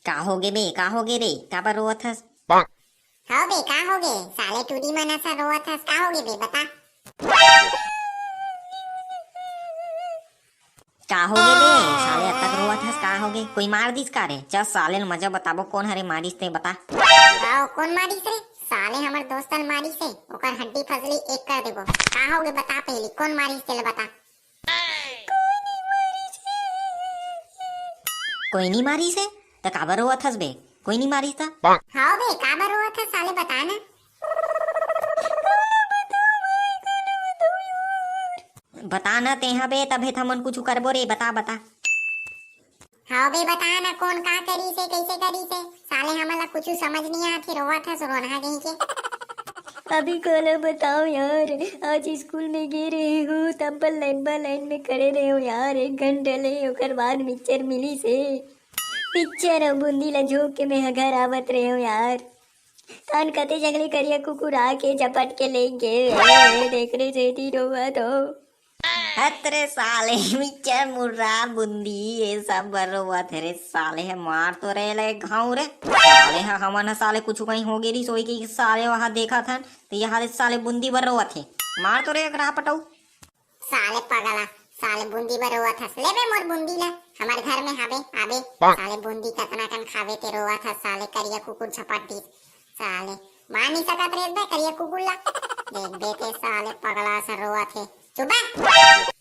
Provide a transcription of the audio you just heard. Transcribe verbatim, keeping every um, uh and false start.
का होगे बे, का होगे रे, काबर रोवत हस? हव बे, का होगे? साले टूरी मन असन रोवत हस, का होगे बे, बता। का होगे बे? साले अतक रोवत हस, का होगे? कोई मार दिस का रे? चल साले ल मजा बताबो, कोन हरे मारिस ते बता। आओ, कोन मारिस रे? साले हमर दोस्त ल मारिस हे, ओकर हड्डी फसली एक कर देबो। का होगे बता पहली, कोन मारिस तेला बता। कोई नी मारिस हे, त काबर रोवत हस बे? कोई नी मारिस त? हाव बे, काबर रोवत हस साले, बता ना। बता ना तेहा बे, तभे त हमन कुछु करबो रे, बता, बता। हाव बे, बता ना, कोन का करिस हे, कइसे करिस हे? साले हमन ला कुछु समझ नी आत हे, रोवत हस रोनहा कहीं के। अभी काला बताओ यार, आज स्कूल में गे रहे हो, तब बर लाइन बाय लाइन में खड़े रहे हो यार, एक घंटा ले, ओकर बाद मिक्सचर मिलिस हे। मिक्सचर अउ बूंदी ला झोंक के मैं ह घर आवत रहे हो यार। तान कते जंगली करिया कुकुर आके झपट के ले गे हे, तेकरे सेती रोवत हो। हत रे साले, मिक्सचर, मुर्रा, बूंदी, ये सब बर रोवत हे रे साले, हे मार तो रे ले घाव रे। साले ह हमन ह साले कुछु कहीं होगे रहिस होही कि साले वहां देखत हन, त यहाँ ले साले बूंदी बर रोवत हे। मार तो रे एकरा पटऊ। साले पगला, साले बूंदी बर रोवत हस। ले बे मोर बूंदी ला, हमर घर में हाबे, आबे। साले बूंदी कतना कन खाबे ते रोवत हस, साले करिया कुकुर झपट दिस। साले मार नी सकत रे बे करिया कुकुर ला। देख बे ते साले पगला असन रोवत हे। चुप बे।